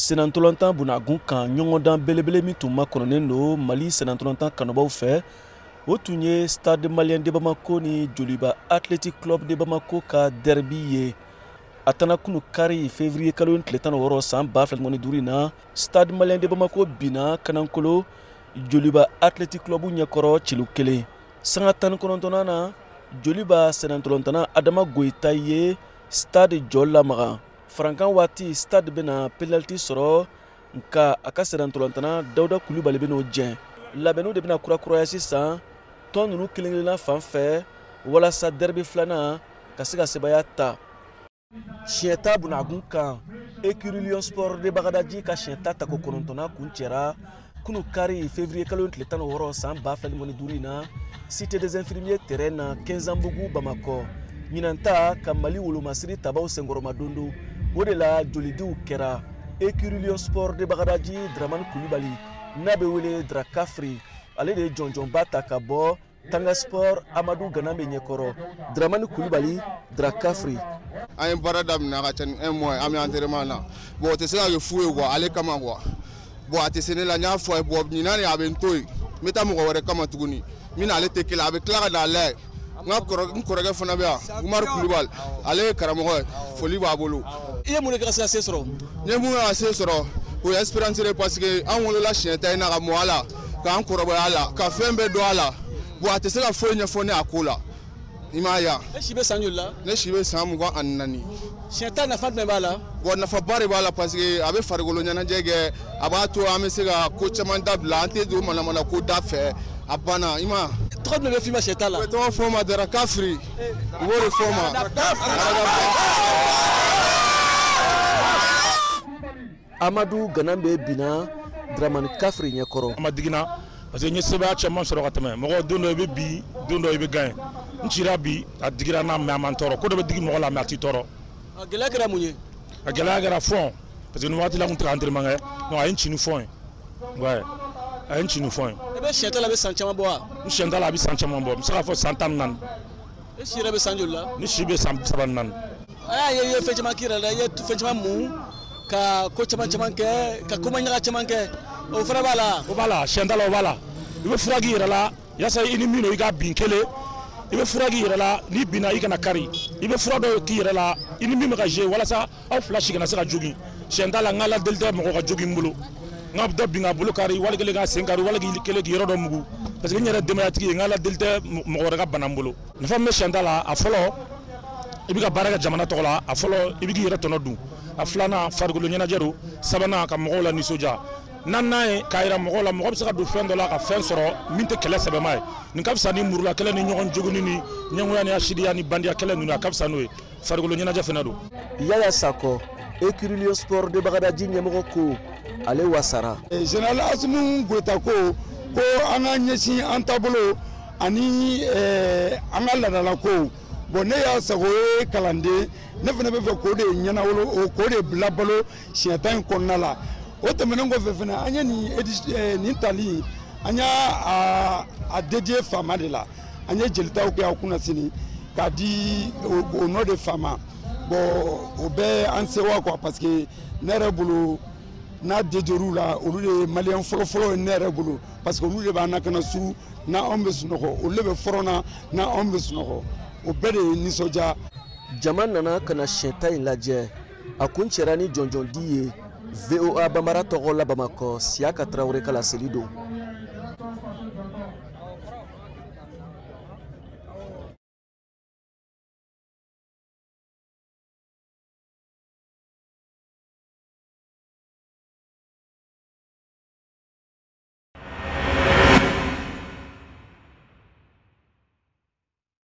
Senantolantan bunagun kan ɲɔgɔndan belebele min tun makɔnɔnen don Mali senantolantan kanubaw fɛ, o tun ye Stade Malien de Bamako ni Joliba Athletic Club de Bamako ka derby ye. A tana kunu kari février kalo tile 16 san 2025 in na, Stade Malien de Bamako binna Kanankolo Joliba Athletic Club ɲɛkɔrɔ celu kelen. Sanga 19nan na, Joliba senantolantanna Adama Goyita ye Stade jɔ lamaga. Farankan waati Stade bɛna penalty sɔrɔ, nka a ka senantolantanna Dawuda Kulubali bɛn'o jɛn. Labɛnniw de bɛna kurakuraya sisan tɔn ninnu kelen kelenna fan fɛ walasa derby filanan ka se ka sebaaya ta. Siɲɛta bunagun kan, Écurie Lion Sport de Bagadaji ka siɲɛta tako 9nan kun cɛra kunu kari février kalo tile 16 san 2025 in na, Cité des Infirmiers terrain na Kɛnzanbugu Bamakɔ. Ɲinan ta ka Mali wolomasiri tabaw senkɔrɔma don, o de la jolidiw kɛra. Écurie Lion Sport de Bagadaji Dramane Kulubali n'a bɛ wele Drakafri, ale de ye jɔnjɔnba ta ka bɔ Tanga Sport Amadu Ganambe ɲɛkɔrɔ. Dramane Kulubali, Drakafri. An ye baara daminɛ a ka ca ni un mois, an bɛ entraînement na. Bon, o tɛ se ka kɛ fu ye quoi, ale kama quoi. Bon, a tɛ se ne la, n y'a fɔ a ye. Bon, ɲinan de a bɛ n to yen, n bɛ taa mɔgɔ wɛrɛ kama tuguni min n'ale tɛ kelen, a bɛ tila ka n'a lajɛ. N ka kɔrɔ, n kɔrɔkɛ fana bɛ yan, Umaru Kulubali, ale ye karamɔgɔ ye, foli b'a bolo. I ye mun de kɛ ka se ka se sɔrɔ? N ye mun kɛ ka se sɔrɔ, o ye espérance de, parce que an wolola siɲɛ ta in na ka mɔ a la, k'an kɔrɔbaya a la, ka fɛn bɛɛ dɔn a la. Bon, a tɛ se ka foyi ɲɛfɔ ne a ko la, i m'a ye wa? E si bɛ san joli la? Ne si bɛ san 24. Siɲɛ ta nafa jumɛn b'a la? Bon, nafaba de b'a la, parce que a bɛ farikolo ɲɛnajɛ kɛ, a b'a to an bɛ se ka ko caman dabila, an tɛ don manamana ko da fɛ, a banna, i ma. Tɔgɔ jumɛn bɛ f'i ma siɲɛ ta la? U bɛ tɔgɔ fɔ n ma Drakafri, u b'o de fɔ n ma. Amadu Ganambe binna Dramane Kafri ɲɛkɔrɔ. A ma digi n na parce que n ye sebaaya caman sɔrɔ ka tɛmɛ. Mɔgɔ don dɔ i bɛ bin, don dɔ i bɛ gagner. N cira bi, a digira n na mais a ma n tɔɔrɔ. Ko dɔ bɛ digi mɔgɔ la mais a t'i tɔɔrɔ. A gɛlɛya kɛra mun ye? A gɛlɛya kɛra fond, parce que nin waati la n tun tɛ ka entraînement kɛ, donc a ye n ci ni fond ye. Ouais, a ye n ci ni fond ye. I bɛ siɲɛ ta la, a bɛ san caman bɔ wa? N siɲɛ ta la, a bɛ san caman bɔ, n bɛ se k'a fɔ san 14. E si yɛrɛ bɛ san joli la? Ne si bɛ san 34. A y'a ye i ye fɛn caman k'i yɛrɛ la, i ye fɛn caman mun, ka ko caman caman kɛ, ka komaɲaga caman kɛ, o fana b'a la. O b'a la, siɲɛ ta la o b'a la. I bɛ fura k'i yɛrɛ la yaasa i ni min don i ka bin kelen. I bɛ fura k'i yɛrɛ la, n'i binna i kana kari. I bɛ fura dɔw k'i yɛrɛ la i ni min bɛ ka jouer walasa aw fila si kana se ka jogin. Siɲɛ ta la, n ka ladeli tɛ mɔgɔ ka jogin n bolo. N ka dɔ bin ka bolo kari, wali kelen ka sen kari, wali kelen k'i yɔrɔ dɔ mugu. Parce que n yɛrɛ denbayatigi ye, n ka ladeli tɛ mɔgɔ wɛrɛ ka bana n bolo. Nafa min bɛ siɲɛ ta la, a fɔlɔ, i bɛ ka baara kɛ jamana tɔgɔ la. A fɔlɔ, i bɛ k'i yɛrɛ tɔnɔ dun. A filanan, farikolo ɲɛnajɛ don. Sabanan, ka mɔgɔw la nisɔndiya. Naaninan ye k'a yira mɔgɔw la, mɔgɔ bɛ se ka don fɛn dɔ la ka fɛn sɔrɔ min tɛ kɛlɛ sɛbɛma ye. Nin ka fisa ni murula kɛlɛ ni ɲɔgɔn jogini ni ɲɛngoya ni asidiya ni bandiya kɛlɛ ninnu, a ka fisa n'o ye. Farikolo ɲɛnajɛ fana don. Yaya Sakɔ, Écurie Lion Sport de Bagadaji ɲɛmɔgɔ ko ale wasara. Général Assimi Goïta ko an ka ɲɛsin an taabolo ani an ka laadalako. Bon, ne y'a sago ye kalanden, ne fana bɛ fɛ k'o de ɲɛnawolo, k'o de bila balo siɲɛ tan in kɔnɔna la. O tɛmɛnen kɔfɛ fana, an ye nin tali, an y'a a dédié faama de la. An ye jelitaw kɛ a kunna sini k'a di o nɔ de faama. Bon, o bɛɛ an sewa quoi, parce que ne yɛrɛ bolo n'a dédié la, olu de ye maliyɛn fɔlɔfɔlɔ ye ne yɛrɛ bolo, parce que olu de b'an lakana su n'anw bɛ sunɔgɔ, olu de bɛ fɔrɔn na n'anw bɛ sunɔgɔ, o bɛɛ de ye nisɔndiya. Jama nana ka na siɲɛ ta in lajɛ. A kun cɛra ni jɔnjɔndi ye. VOA Bambara tɔgɔ la Bamakɔ, Siyaka Tarawele ka laseli don.